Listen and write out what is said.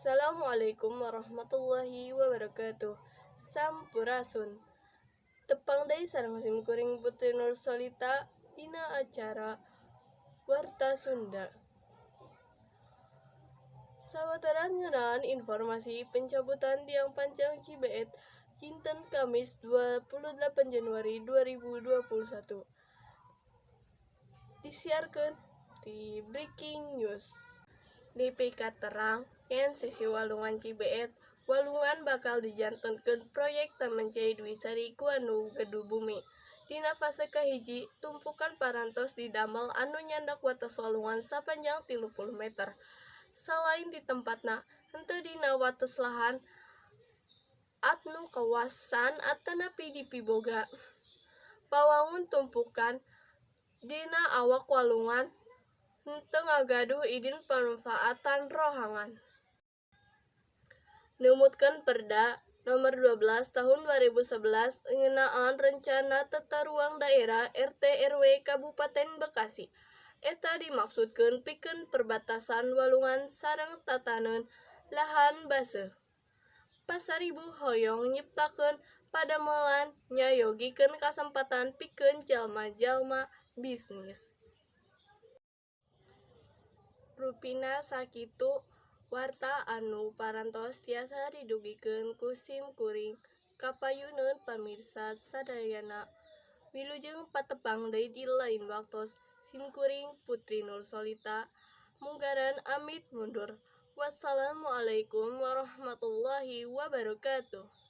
Assalamualaikum warahmatullahi wabarakatuh. Sampurasun. Tepang deui sareng simkuring Putri Nur Solita dina acara Warta Sunda. Sawatara ngeunaan informasi pencabutan tiang pancang Cibeet dinten Kamis 28 Januari 2021. Disiarkeun ti Breaking News. Nepi ka terang yen sisih Walungan Cibeet, walungan bakal dijantenkeun proyek Taman Cai Dwi Sari ku anu gaduh bumi. Dina fase kahiji, tumpukan parantos didamel anu nyandak wates walungan sapanjang 30 meter. Salain di tempatna, henteu dina wates lahan anu kawasan atanapi dipiboga. Pawangun tumpukan dina awak walungan henteu ngagaduh idin pangmanfaatan rohangan. Numutkeun Perda Nomor 12 Tahun 2011 ngeunaan Rencana Tata Ruang Daerah RT/RW Kabupaten Bekasi. Eta dimaksudkeun pikeun perbatasan walungan sareng tataneun lahan baseuh. Pasaribu hoyong nyiptakeun padamelan nyayogikeun kasempatan pikeun jalma-jalma bisnis. Rupina sakitu warta anu parantos tiasa didugikeun ku simkuring kapayuneun pamirsa sadayana. Wilujeng patepang deui di lain waktos. Simkuring Putri Nur Solita munggaran amit mundur. Wassalamualaikum warahmatullahi wabarakatuh.